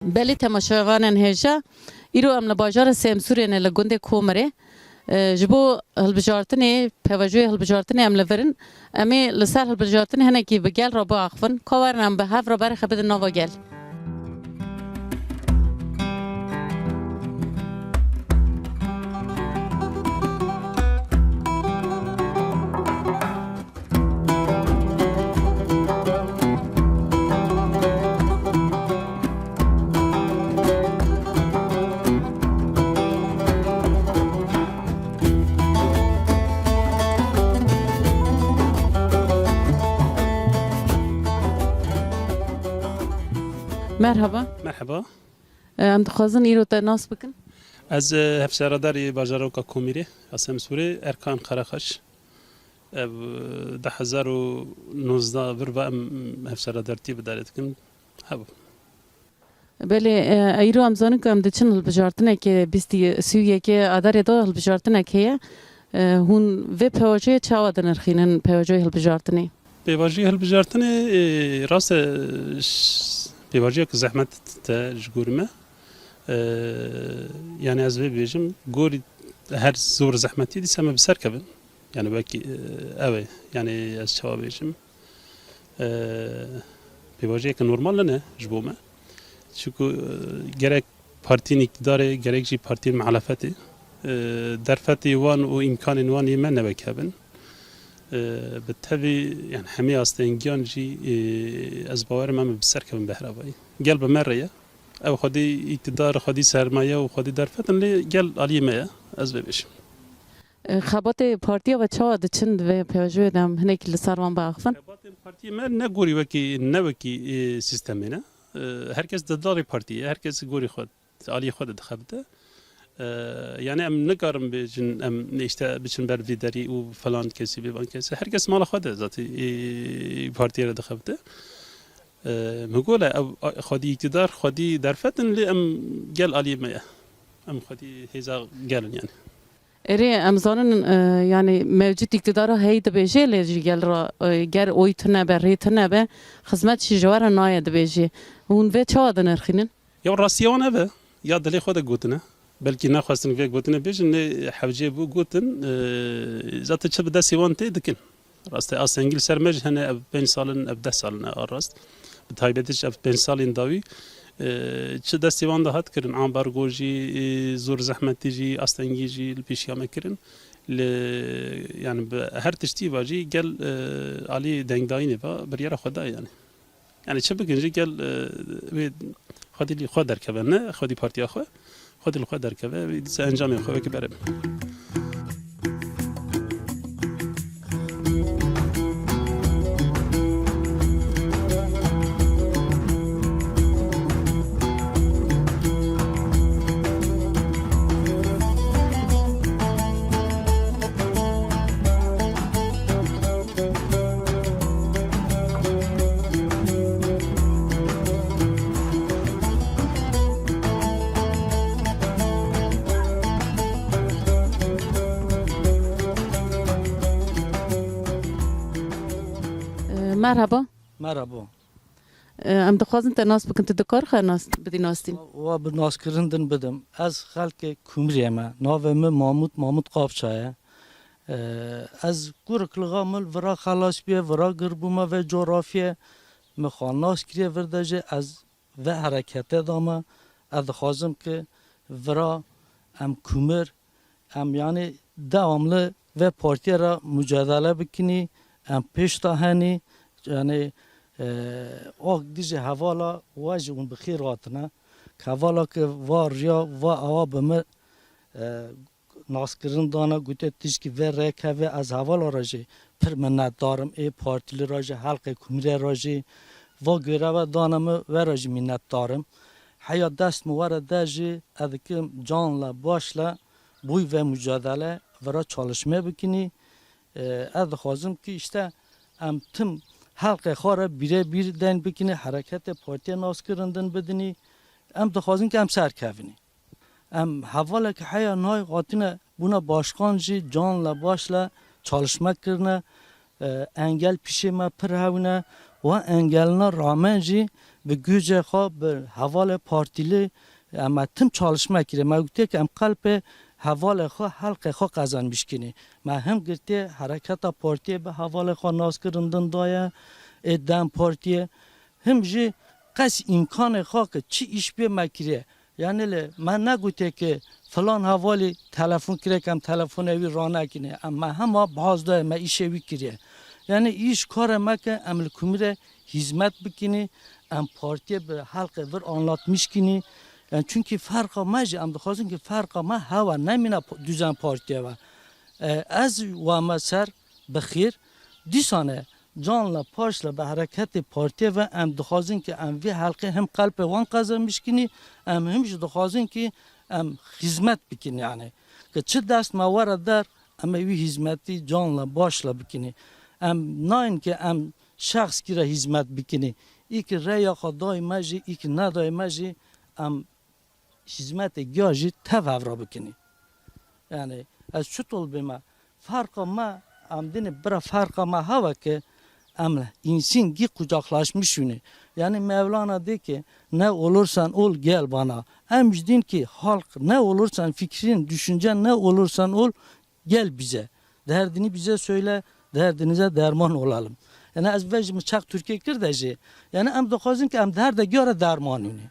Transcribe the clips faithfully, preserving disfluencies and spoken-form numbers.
Belê temaşevanên hêja, îro em li bajara Semsûrê ne, li gundê Komirê. E, ji bo hilbijartinê, pêvajoyê hilbijartinê em li vir in. Em ê li ser hilbijartinê hinekî bi gel re biaxivin. Ka werin em bi hev re berê xwe bidin nava gel. Merhaba. Merhaba. Em dixwazin îro te nas bikin. Ez, e, hevşeredarê bajaroka Komirê, ya Semsûrê, Erkan Karaxaç. Ev, e, du hezar û nozdeh vir ve em hevşeredartî bi darê dikin. Hebû. Belê, e, îro em zanin ku em diçin hilbijartinekê bîstî sî û yekê Adarê de hilbijartinek heye. E, hûn vê pêvajoyê çawa dinirxînin, pêvajoyê hilbijartinê? Pêvajoyê hilbijartinê, e, rast e, ş-, pêvajoyek zehmet e ji gorî me. E, yani ez vê bêjim, gorî her zor zehmetî dîsa me bi ser kevin. Yani wekî, e, ew e. Yani ez çawa bêjim? E, pêvajoyeke normal nine ji bo me. Çunku, e, gerek partiyên îktidarê, gerek jî partiyên muhalefetê, e, derfetê wan û îmkanên wan yê me ne wek hev in. E, bi tevî, yani hemî astengiyan jî, e, ez bawerim em bi ser kevin behravayî. Gel bi me re ye. Ew xwedî îktidar, xwedî sermaye û xwedî derfet in, lê gel aliyê me ye, ez vê bêjim. E, xebatê partiya ve çawa diçin di vê pêvajoyê de em hinekî li ser wan biaxivin? Xebatên partiyê me ne gorî wekî, ne wekî, e, sîstemê ne. E, her kes di darê partiyê, her kes gorî xwe, aliyê xwe de dixebite. E, yani em nikarin bêjin, em ne işte biçin ber vî derî û falan kesî, vê van kesî. Her kes mala xwe de zaten, e, partiyê re dixebite. E, min got, le, ev, a, xwedî îktidar, xwedî derfet in, lê em gel aliyê me ye. Em xwedî hêza gel in yani. Erê, em zanin, e, yani mewcûd îktidara heyî dibêje, lê ji gel re, e, ger oy tune be, rê tune be, xizmet jî ji we re nayê dibêje. Hûn vê çawa dinirxînin? Ya rastiya wan ev e, ya dilê xwe de gotine. Belkî nexwestin vê gotinê bêjin, lê hewcê bû gotin, e, zaten çi bi destê wan tê dikin. Rast e, astengî li ser me jî hene, ev pênc sal in, ev deh sal in, a rast. Bi taybetî jî ev pênc salên dawî, e, çi destê wan de hat kirin, ambargo jî, e, zor zehmetî jî, astengî jî li pêşiya me kirin. Li, yani bi her tiştî ve jî gel, e, alî dengdayînê ve biryara xwe daye yani. Yani çi bikin jî gel, e, wê xwedî li xwe derkeve, ne xwedî partiya xwe, xwedî li xwe derkeve, wê dîsa encamê xwe wekî bere. Merhaba. Merhaba. Em dixwazin te nas bikin, tu dikar xwe nas, bidî nasîn? Wa bi naskirin din bidim. Ez xelkê Kumriyê me. Navê min Mamût, Mamût Qapça ye. Ee, ez kurik li Xamil vira xelas bûye, vira gir bûme vê coğrafyê. Min xwe nas kiriye vir de jî ez vê hereketê de me. Ez dixwazim ki vira em Kumir, em yani devamlı vê partiyê re mücadele bikinî, em pêş de henî, yani, e, ak dijî hevala we jî hûn bi xêr hatine. Hevala ki va riya, va awa bi min, e, naskirin dane, gote tişkî vê rêkeve, ez hevala re jî pir minnetdar im, ê partîlî re jî, xelkê Kumrê re jî, va göreve dane min, we re jî minnetdar im. Heya dest min we re de jî, ez dikim can le baş le boy ve mücadele, vira çalışma bikinî. E, ez dixwazim ki işte em tim xelkê xwe re bîre bîr deyn bikinî, hereketê partiyê naskirin din bidinî. Em dixwazin ki em serkevinî. Em hevalek heya nayê hatine bûne başkan jî can le baş le çalışma kirine. E, engel pişê me pir hewne. Wa engelina rağmen jî Bi gücê xwe, bi hevalê partîlî, em, me tim çalışma kiriye. Me gotiye ke em qelpê hevalê xwe, helqê xwe qezenmiş kinî. Me him girtiye hereketa partiyê bi hevalê xwe nas kirin din daye, ê DEM Partiyê. Him jî qes îmkanê xwe ke çi îş bê me kiriye. Yanî lê me negotiye ke filan hevalî telefon kiriye ke em telefonê wî ranekine. Em, me hema baz daye, me îşê wî kiriye. Yanî îş karê me ke em li kumî re hizmet bikinî, em partiyê bi helqê vir anlatmiş kinî. Yani çünkü ferqa me jî, em dixwazin ki ferqa me hewa nemîne p-, Düzen Partiye ve. E, ez wame ser bi xêr, dîsane canla paşla bi hereketê partiyê ve em dixwazin ki em vî helqê him qelpê wan qezenmiş kinî, em him jî dixwazin ki em hizmet bikin yani. Ki çi dest me were der, em ê wî hizmetî canla başla bikinî. Em nayên ki em şexskî re hizmet bikinî. Î ki reya xwe dayî me jî, î ki nedayî me jî, em hizmetê giya jî tev hev re bikinî. Yani ez çitul bême, ferqa me, em dinê bira ferqa me hewe ki em însîn gî kucaklaşmiş wînê. Yani Mevlana dê ki ne olursan ol gel bana. Em jî dîn ki halk ne olursan fikrin, düşüncen ne olursan ol, gel bize. Derdini bize söyle, derdinize derman olalım. Yani ez vejî min çax Tirkiyê kir de jî. Yani em dixwazin ki em derde giyare derman wînê.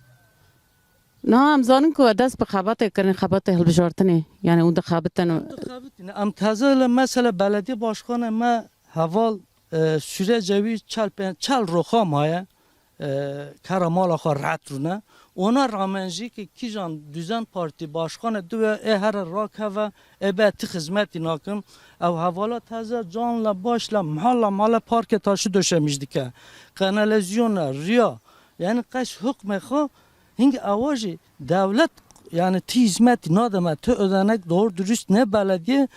Na, em zanin ku we dest bi xebatê kirin, xebatê hilbijartinê. Yani hûn dixebitin. Dixebitin. Em teze li mesela belediye başkanê me heval, e, sürecê wî çel pê-, çel roxa maye. E, kara mala xwe rehet rûne. Ona rağmen jî ki kîjan Düzen Parti başkanê diwe ê here rakeve, ê be ti xizmetî nakim. Ew hevala teze canla başla mala mala parkê taşî döşemiş dike. Kanalizasyona, riya. Yani qeş hukmê xwe hing ewa jî dewlet yani ti hizmetî nademe, ti ödenek doğru dürüst ne belediye,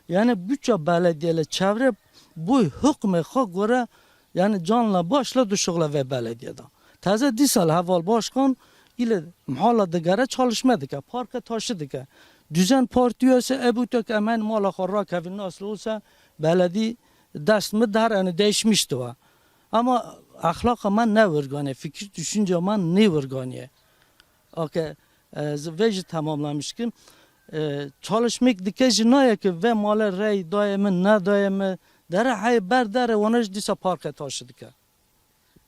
yani bütçe belediye li çevre bu hukmê xwe göre yani canla başla duşuxla ve belediye de. Taze dîsal heval başkan ile mhala digere çalışma dike, parka taşı dike. Düzen Parti üyesi ebu tek emen mala xwe rakevin nasıl olsa belediye dest mi der yani değişmişti va. Ama ahlaka me ne virgane, fikir düşünce me ne virganiye. Ake, e, z-, vê jî tamamlamiş kim. E, çalışmek dike jî naye ki ve male rey daye mi, ne daye mi, dere hey ber dere, wana jî dîsa parke taşı dike.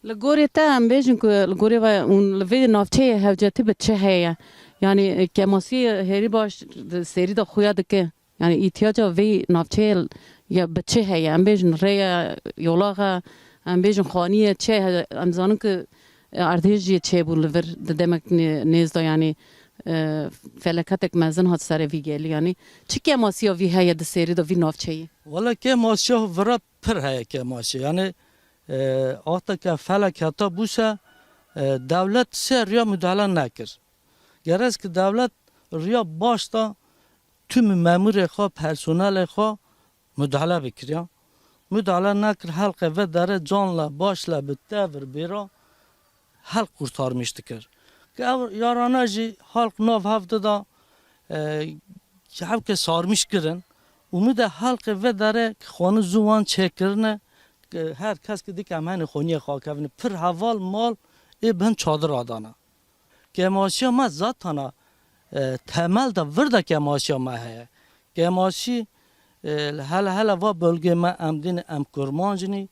Li gorê te em bêjin ku li gorê ve û li vê navçeyê hewcetî bi çi heye? Yani, e, kemasî hêrî baş di serî de xuya dike. Yani, îtiyaca vê navçeyê ya bi çi heye? Em bêjin rêye, yolaxe, em bêjin xaniyê çi heye? Em zanin ku, e, erdhêj jî çêbû li vir di demek nê-, nêz de, yani, e, feleketek mezin hat serê vî gelî. Yani, çi kemasiya vî heye di serî de vî navçeyê? Wala kemasiya vira pir heye kemasiya. Yani, e, wexta ke felek heta bûse, e, dewlet sê riya müdahale nekir. Gerez ki dewlet riya baş da tüm memurê xwe, personelê xwe müdahale bikiriya. Müdahale nekir, helqê ve dere canla başla bi tevir bêra helq kurtarmış dikir. Ki ev yarana jî halk nav hev dida, e, ki hev ke sarmiş kirin. Û mi de helqê ve dere ki xwani zuwan çêkirine, ki her kes ki dike em henê xwaniye xwe kevine. Pir heval mal ê bin çadir adana. Kemasiya me zatana, e, temel de vir de kemasiya me heye. Kemasi, e, hele hele va bölgê me em dîn em kurmanc nî.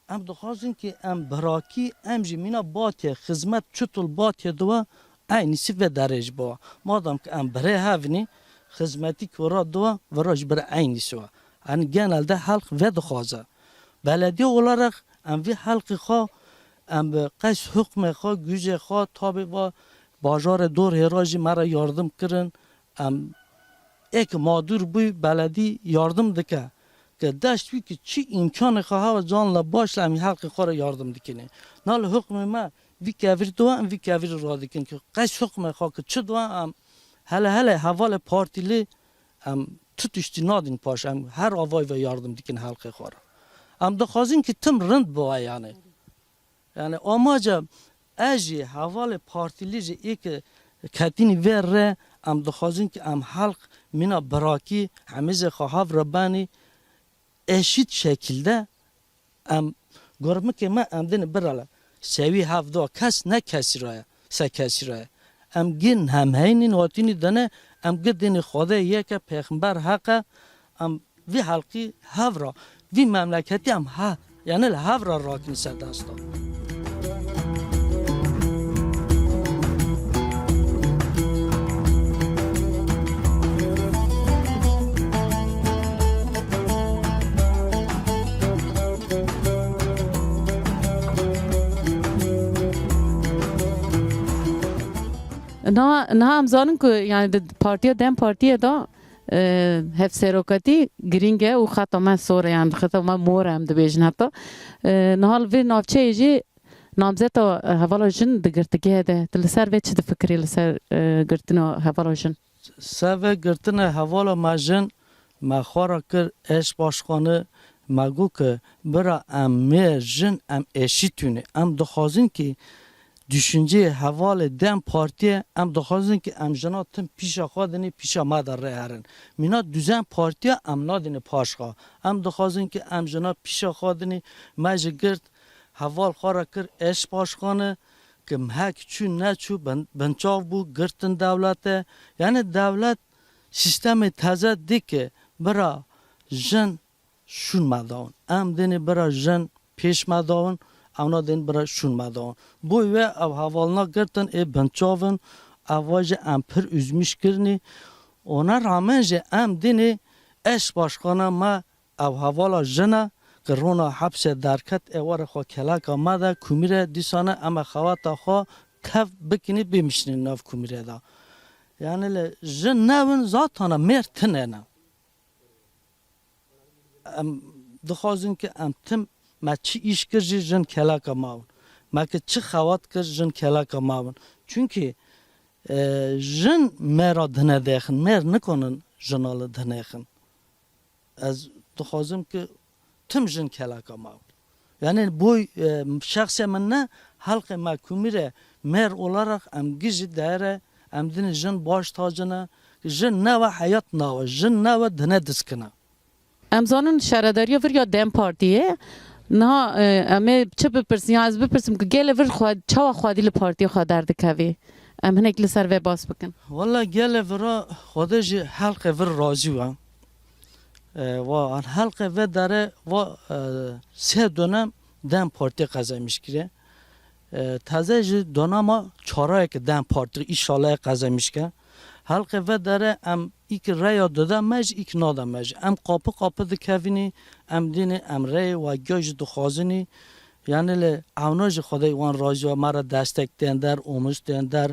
Em dixwazin ki em birakî, em jî mîna Batiyê, xizmet çitul Batiyê diwa, eynîsî vê derê jî biwa. Madam ki em birê hev nî, xizmetî ki wira diwa, vira jî birê eynîsî wa. Yanî genelde halk vê dixwaze. Belediye olarak em vî halkî xwe, em bi qeş hukmê xwe, gücê xwe, tabî va bajarê dor hêra jî me re yardim kirin. Em ê ki mağdur bûy, beledî yardim dike. Ke deşt wî ki çi îmkanê xwe hewa canla başla em halkê xwe re yardim dikinê. Na li hukmê me vî kevir diwa, em vî kevir radikin ki qeş hukmê xwe ki çi diwa em hele hele hevalê partîlî em tu tiştî nadin paş, em her avay ve yardim dikin halkê xwe re. Em dixwazin ki tim rind biwa yani. Yani amaca ez jî hevalê partîlî jî ê ki ketînî vê re em dixwazin ki em halk mîna birakî hemîzê xwe hav re benî eşît şekilde em gurmikê me em dinê birale. Sewî hev da kes ne kesî ra ye, se kesî ra ye. Em gin hem heynîn hatînî dine, em gi dinê Xwedê yek e, pêxember heq e, em vî helqî hev ra, vî memleketî em ha, yani li hev ra rakin ser desta. Niha, niha em zanin ku, yani, di Partiya DEM Partiyê de, e, hevserokatî girîng e û xeta me sor e, yani, xeta me mor e, em dibêjin heta. E, niha li vê navçeyê jî namzeta, e, hevala jin di girtîgehê de. Tu li ser vê çi difikirî, li ser, e, girtina hevala jin? Seve girtine hevala me jin, me xwe re kir eş başxane, me got ki bira em mêr jin em eşît wînê. Em dixwazin ki düşünceyê hevalê DEM Partiyê, em dixwazin ki em jina tim pîşa xwe dinê, pîşa me de rê herin. Mîna Düzen Partiya em nadinê paş xwe. Em dixwazin ki em jina pîşa xwe dinê, me ji girt heval xwe re kir eş başxane, ki mhek çû neçû bin-, binçav bû, girtin dewlete. Yani dewlet sîstemê teze dike bira jin şûn me dawin. Em dênê bira jin pêş me dawin, ewna dên bira şûn me dawin. Boy wê ev hevalna girtin ê binçav in, ev jî em pir üzmîş kirinî. Ona rağmen jî em dênê eş başxana me ev hevala jin e ki rona hepsê derket, ê were xwe keleka me de kumîre, dîsane em ê xewata xwe tev bikinî, bimişnî nav kumîre de. Yani li jin newin zatana mêr tine ne. Em dixwazin ki em tim me çi îş kir jî jin keleka me win. Me ki çi xewat kir jin keleka me win. Çünkü, e, jin mêra dine dêxin, mêr nikonin jina li dinêxin. Ez dixwazim ki tim jin keleka me win. Yani boy, e, şexsê min ne, helqê me kumîre mêr olarak em gijî dere, em din jin baş tacine, jin newe heyat nawe, jin newe dine diskine. Em zanin şaredariya vir ya DEM Partiyê. Niha, e, em ê çi bipirsin? Ya ez bipirsim ku gelê vir xwe, çawa xwedî li partiyê xwe derdikevî? Em hinek li ser vê bas bikin. Walla gelê vira Xwedê ji helqê vir razî we. E, wa helqê ve dere wa, e, sê dönem DEM Partiyê qezemiş kire. E, teze ji dönema çarayê ki DEM Parti îşallah qezemiş ke. Helqê ve dere em îk reya dide me jî, îk nade me jî. Em qapi qapi dikevînî, em dînî, em reyê we giya jî dixwazinî. Yani li ewna jî Xwedê wan razî we, me re destek tên der, omuz tên der,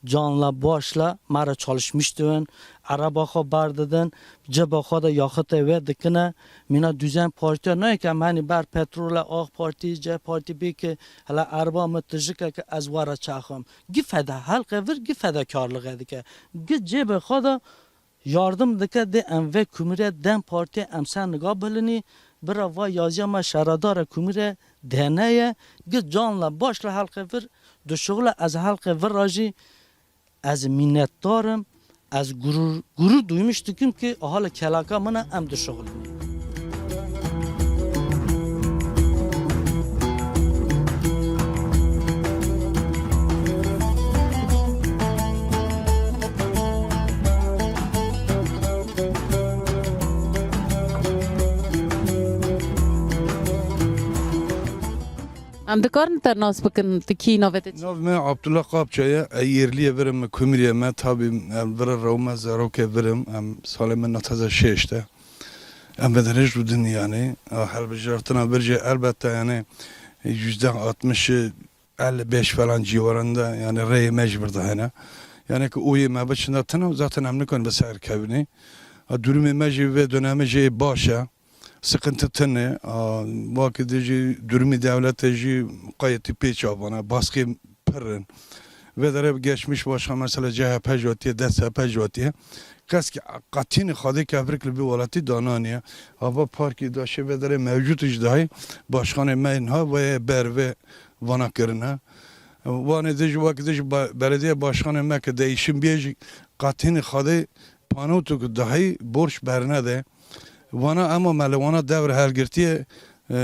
canla başla me re çalışmiş dibin, ereba xwe berdidin, ceba xwe de yaxitê wê dikine. Mîna Düzen Partiya nayê ke em henî ber petrol e, AK Partî, C Partî bê ke hele erba min tijike ke ez we re çaxim. Gi feda helqê vir, gi fedakarlixê dike. Gi cêbê xwe de yardim dike, dê em vê kumîrê DEM Partiyê em ser niga bilinî, bira va yaziya me şaredara kumîrê dêne ye, gi canla başla helqê vir dişuxile, ez helqê vir ra jî ez minnetdar im, ez gurur, gurur duymuş dikim ki aha li kelaka min e, em dişuxilin. Em dikarin te nas bikin, tu kî, navê te çi? Nav me Abdullah Kapça ye, e, yerliyê vir im, kumîriyê me, tabî em vir e, rewme zarokê vir im, em salê me nehtaza şêşt e. Em vederêj rûdin yani. A, hilbijartina vir jî elbette yani yüzde altmış, elli beş falan civarında yani reyê me ji vir de hene. Yani ki oyê me biçin de tine, zaten em nikan bi ser kevnî. A, durumê me jî vê dönemê jî baş e. Sıkıntı tine. A, wekî de jî durumê dewlete jî qayetî pêçavan e. Baskê pir in. Vê derê geçmiş başkan mesela C H P jî hatiye, D S P jî hatiye. Kes ki qetînî xwedê kevrik li vî welatî dananiye. Ava parkî daşê vê derê mewcûd jî dahî başkanê me niha ve ber vê vana kirine. Wanê de jî wek de jî ba-, belediye başkanê me ki değişim bê jî qetînî xwedê panotu ku dahî borç bernede. Wana ema me li wana dewr helgirtiye E,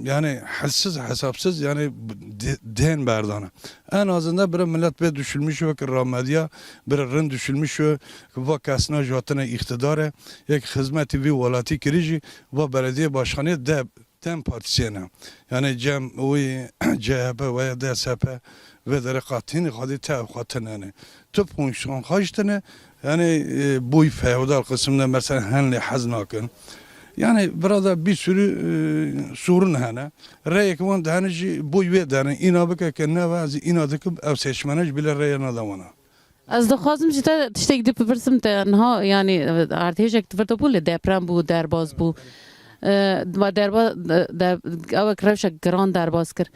yani hilsiz hesapsız yani de-, dên berdane. En azından bire millet bê düşünmüş wek ramediya, bire rind düşünmüş wek va kesna jatine îqtidare, yek xizmetî vî welatî kirî jî va belediye başkanê de DEM Partisiye ne. Yani cem wî C H P veya D S P ve dere qatîn xadî te ev xatinene. Tu fonksiyon xaştine, yani, e, boy feodal kısımda mesela henlê hez nakin. Yani burada bir sürü, e, sorun hene. Reyek wan dihene jî boy wê dene. Îna bike ke ne ve ez îna dikim ev seçmene jî bile reye nada wana. Ez dixwazim ji te tiştek dî bipirsim te niha, yani, erdhêjek di vir de bû lê deprem bû, derbas bû. E, va derba-, de, de, ewek rewşek giran derbas kir.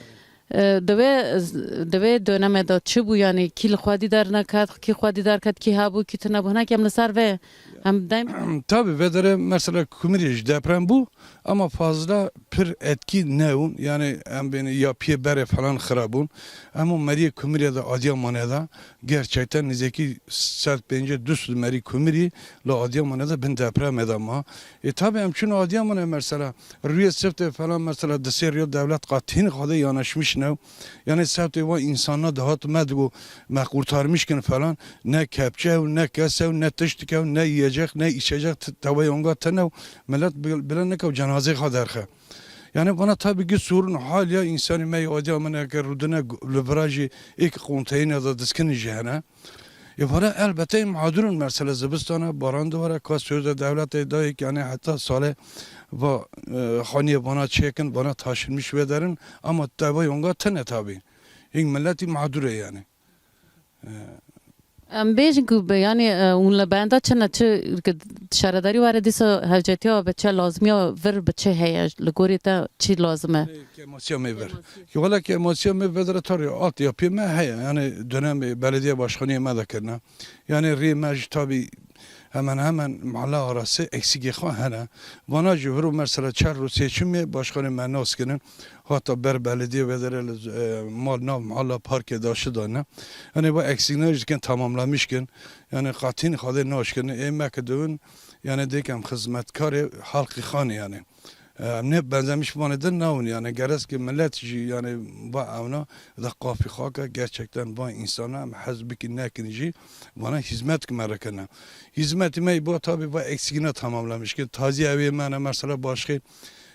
E, di vê, di vê dönemê de çi bû, yani kî li xwedî derneket, kî xwedî derket, kî hebû, kî tune bû, hinek em li ser vê em deym. Tabii vedere mesela Kumirî jî deprem bû ama fazla pir etkî nebûn. Yani em bêne yapiyê berê falan xirabûn. Ama meriyê Kumirê de Adıyamanê de gerçekten nizekî sed pêncî du sed merî Kumirî li Adıyamanê de bin depremê de ma. E, tabii em çûn Adıyamanê mesela rüyê Sifte falan mesela di sê rüya devlet qatîn xade yanaşmış new. Yani Sifte va insana dihat me digo me kurtarmış kin falan. Ne kepçe ew, ne kes ew, ne tiştik ew, ne yiyecek, ne içecek t-, tewayonga tene ew. Millet bil-, bile neke ew cenazê xwe derxe. Yani bana tabii ki sorun hal ya insanı me Adıyamanê ke rudine gu-, li vira jî êk konteyner de diskin jî hene. E, vana elbette mağdurun mesela zibistana baran duvara ka sözde devlet dayık yani hatta sale va, e, xaniye vana çekin, vana taşınmış vederin ama tevayonga tene tabii. Hing milletî mağdur e yani. E, Em bêjin ku bi, yanî, e, hûn li benda çi ne, çi, şaredarî were dîsa hevcetiya bi çi lazimiya vir bi çi heye? Li gorî te çi lazim e? Kêmasiya me vir. Kêmasiya. Ki wele kêmasiya me vir de tarî altyapî me heye. Yani dönemê belediye başkaniyê me de kirine. Yani rê me jî tabî hemen hemen mala arası eksikê xwe hene. Vana jî hiro mesela çar rû seçimê başkanê me nas kirin. Hatta ber belediye vedere li, e, mal nav mala parkê daşi dane. Yani bu eksikler jî dikin tamamlamış kin. Yani qatîn xadê naşkin. Ê me ki dibin, yani dêk em xizmetkarê halkî xanê yani. E, em ne benzemiş vanê din nawin yani. Gerez ki millet jî yani va evna da qafî xaka gerçekten va insana em hez biki nekin jî vana hizmet ki me rekene. Hizmeti me bu tabi va eksikine tamamlamış ki. Taziye evê me ne mesela başka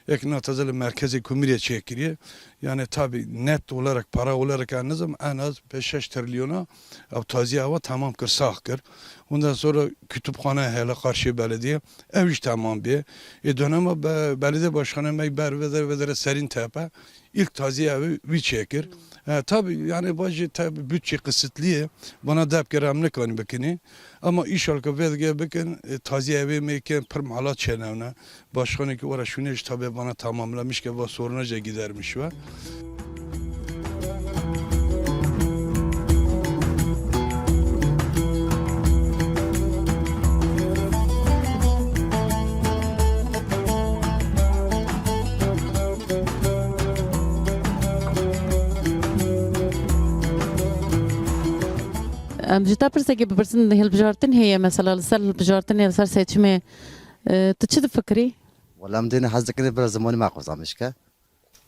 Yek na teze li merkezê Kumirê çêkiriye. Yani tabi net olarak, para olarak yani nizam en az beş şeş trilyona ev taziye ava tamam kir, sax kir. Ondan sonra kütüphane hele karşı belediye, ev iş tamam bê. E, dönema be-, belediye başkanı me ber vedere, vedere Serin Tepe ilk taziye evi wî çêkir. E, tabi yani bacı tabi bütçe kısıtlı ye. Bana dep kerem ne kani bikini. Ama inşallah ki vedge bikin, e, taziye evi me ke pir malat çenevne. Başkanê ki were şûnê ji tabi bana tamamlamiş ke va soruna jî gidermiş ve. Em ji te pirsekê bipirsin, hilbijartin heye, mesela li ser hilbijartinê, li ser seçimê, e, tu çi difikirî? Wela em dêne hez dikin, bira zimanê me qozanmiş ke.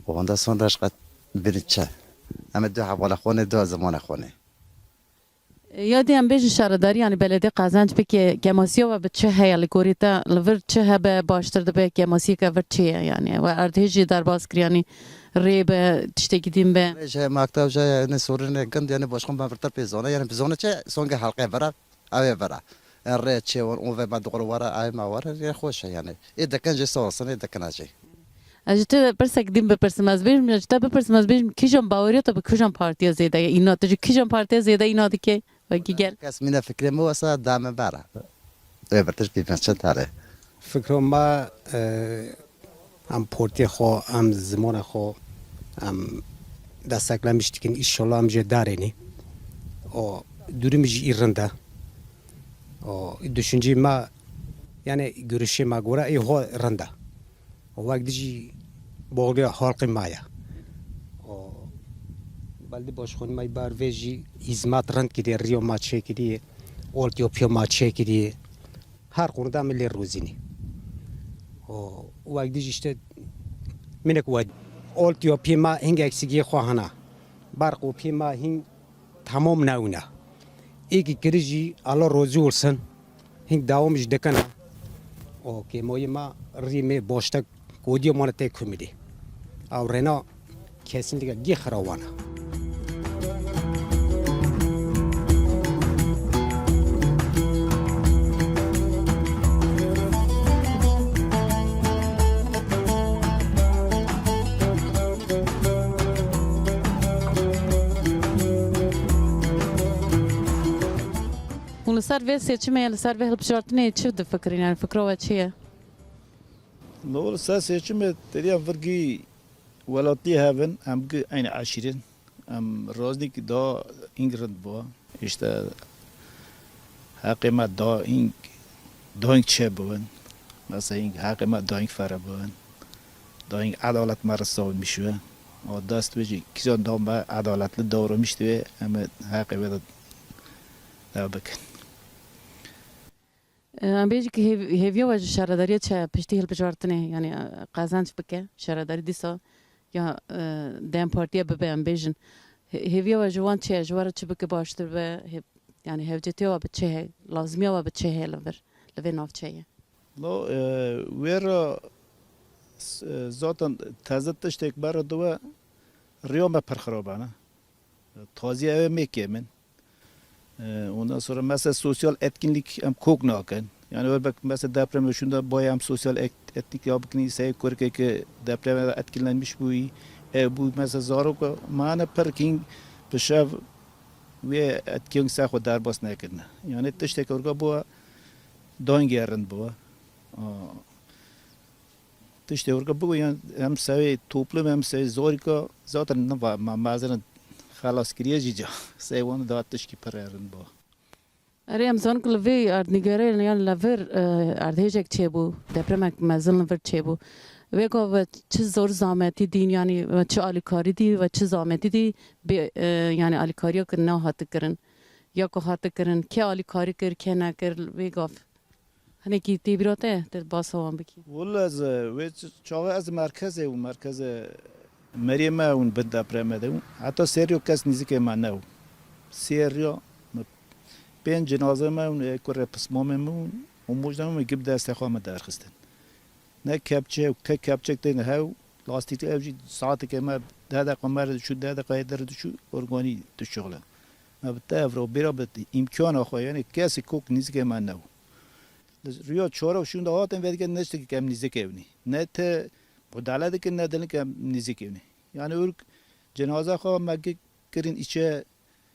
Û ondan sonra ji qet bînî çi? Em ê du hevala xwe nê, du zimanê xwe nê. Ya dî em bêjin şaredarî, yanî belediye qezenc bike, kêmasiya we bi çi heye li gorî te? Li vir çi hebe baştir dibe, kêmasiyeke vir çi ye? Yanî we erdhêjî derbas kir, yanî rê be, tiştekî din be? Rê ji maktab je, yanî sorunê gund, yanî başkan ben virtir pê zone, yanî bi zone çi, songe halqê vera. Ew ê vera. E, rê çêwan, û ve me doğru were, ay me were, rê xweş e yani. Ê dikin jî sağ olsun, ê dikin jî. Ez ji te pirsek din bipirsim, ez bêjim, ji te bipirsim, ez bêjim, kîjan baweriya te bi kîjan partiya zêde ye? Îna, tu ji kîjan partiya zêde îna dike? Wekî gel. Kes mîne fikrê min wesa da min vera. Ê birtir pî pençe tare. Fikro me, e, Em portê xwe, em zimanê xwe, em desteklemiş dikin. Înşallah em jê darênî. O durum jî î rind e. O düşüncê me, yani görüşê me gore ê ho rind e. O wek dijî boğuya halkê me ye. O belediye başkanê me ber vê jî hizmet rind kiriye, riyo me çêkiriye, altyapıya me çêkiriye. Her konuda em lê rozînî. O wek dijî işte Minik we, altyapiyê me hing eksikiyê xwe hene. Berq û piyê me hing tamam newine. Êkî kirî jî, Allah razı olsun, hing dewam jî dikine. O kêmayê me rîmê baştek kodiya mane tê kumidî. Ew rêna kesinlikle gî xirawane. Hûn li ser vê seçimê, li ser vê hilbijartinê çi difikirin? Yani fikra we çi ye? No, li ser seçimê têdiya vir gî welatî hevin, em gi eynî eşîrin. Em raznîk da hîng rind bû. Îşte heqê me da hîng, da hîng çê bûn. Mesela hîng heqê me da hîng fere bûn. Da hîng edalet me re savunmiş we. O dest wê jî kîjan da me edaletli davranmiş dibe, em ê heqê wê de dev bikin. E, em bêjin ku hêv-, hêviya we ji şaredariya çi ye piştî hilbijartinê, yani, e, qezenc bike, şaredarî dîsa ya, e, DEM Partiye bibe, em bêjin. Hê-, hêviya we ji wan çi ye? Ji we re çi bike baştir be? Hê-, yani hevcetiya we bi çi heye? Lazimiya we bi çi heye li vir, li vê navçeyê? No, e, wê re s-, e, zaten teze tiştek me re diwe, riya me pir xirab e, ne? Tazî ew ê mêkê min. E, ondan sonra mesela sosyal etkinlik em kok nakin. Yani wê bek mesela deprem şunda boya em sosyal et-, etkinlik ya bikin, sey kurkê ki deprem etkilenmiş bûyî. Ew bû mesela zaroka mane pir king bi şev wê etkinlik ser xwe derbas nekirine. Yani tiştek orga bû dangê rind bû. Aa, Tiştê orga bû, yan em sewê toplum, em sewê zorîka, zaten niva ma mezin xelas kiriye jî ca. Sey wan da tişkî pir erin bû. Erê, em zanin ku li vê erdnîgerê, yan li vir, e, erdhêjek çêbû, depremek mezin li vir çêbû. Wê gav ve çi zor zametî dîn, yanî ve çi alîkarî dî, ve çi zametî dî, bê, e, yanî alîkariya ku nehate kirin. Ya ku hate kirin, kê alîkarî kir, kê nekir, wê gav. Hinekî tê bîra te, te basa wan bikî. Wele ez, e, wê ç-, çaxê ez merkezê û merkezê meriyê me ûn bin depremê de ûn. Heta sê riyo kes nîzikê me ne û. Sê riyo me pênc cenaze me ûn, e, kurê pismamê me ûn. Û mojda me gib destê xwe me derxistin. Ne kepçe û ke kepçek tên hew, lastîk ev jî saeteke me deh deqa me re diçû, deh deqa hê dere diçû, organî tu şixle. Me bi te evro bîra bi îmkana xwe, yanî kesî kok nîzikê me ne û. Li riya çarew şûnda hatin vê dike ne tiştekî kem nîzikê ewnî. Ne te mudale dikin, ne dilin kem nîzikê ewnî. Yani urk cenaza xwe me ki-, kirin içe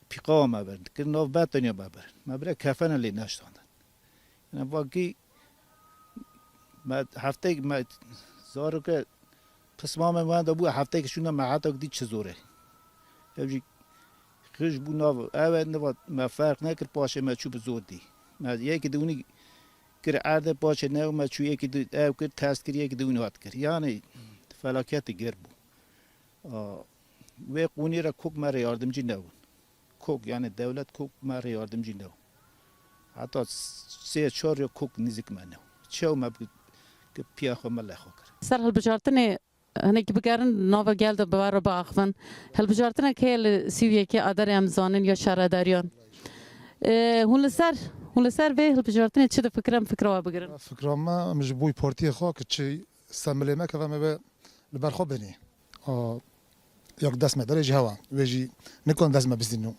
pîqawa me birin. Kirin nav betoniya me birin. Me bire kefene lê neştandin. Yani vakî me hefteyek me zaroke pisma me wenda bû, hefteyek şûna me heta dî çi zor e. Ev jî Xij bû nav ev e, niva me ferq nekir, paşê me çû bi zor dî. Me yekî dûnî kir erdê, paşê ne me çû yekî dû ev kir, test kir, yekî dûnî hat kir. Yani felaketî ger bû. A, wê qûnî re kok me re yardimcî nebûn. Kok, yani dewlet kok me re yardimcî nebû. Heta sê çar ya kok nîzik me nebû. Çew me bi, ki piya xwe me lê xwe kir. Ser hilbijartinê Hinekî bigerin nava gel de bi we re biaxivin. Hilbijartinek heye li sî û yekê Adarê em zanin ya şaredariyan. Ee, hûn li ser, hûn li ser vê hilbijartinê çi difikirin, fikra we bigirin? Fikra me, em ji bo partiyê xwe ki çi semilê me keve me ve li ber xwe binî. A, yak dest me derê ji hewa. Wê jî nikon dest me bizdînin.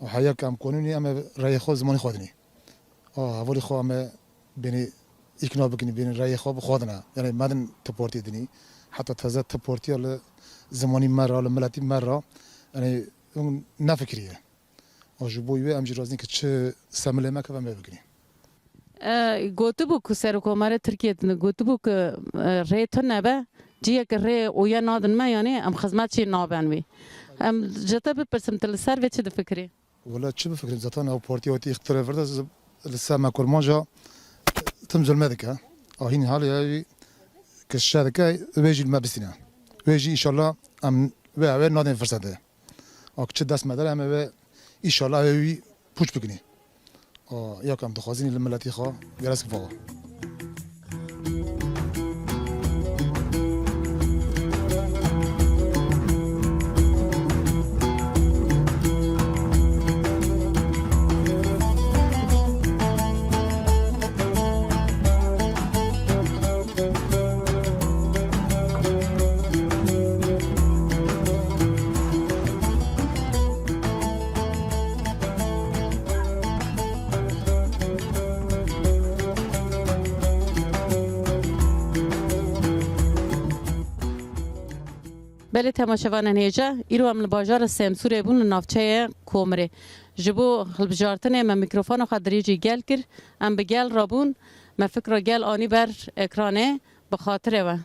Û heya ke em qanûnî em ê rayê xwe zimanî xwe dinî. A, hevalî xwe em ê bênî îkna bikinî, bênî rayê xwe bi xwe dine. Yanî me din ti partî dinî. Heta teze ti partiya li zimanî me re, li miletî me re, yanî hûn nefikiriye. A, ji bo wê em jî razîn ke çi semilê me keve em ê bikinî. E, gotibû ku Serokkomarê Tirkiyê din gotibû ku, e, rê tune be, cihê ke rê oye nadin me, yanî em xizmet jî naben wî. Em ji te bipirsim, tu li ser vê çi difikirî? Wele çi bifikirim, zaten ew partiya wetî îxtîdarê vir de, li ser me kurmanca tim zulmê dike. A hîn halê ew ke şer dike, wê jî li me bistîne. Wê jî înşallah em wê ew ê nadin firsetê. A çi dest me der em ê wê înşallah wê wî pûç bikinî. A, ya ku em dixwazînî li miletî xwe gerek vala. Lê temaşevanên hêja, îro em li bajara Semsûrê bûn li navçeya Komirê. Ji bo hilbijartinê me mîkrofona xwe dirêjî gel kir, em bi gel re bûn, me fikra gel anî ber ekranê, bi xatirê we.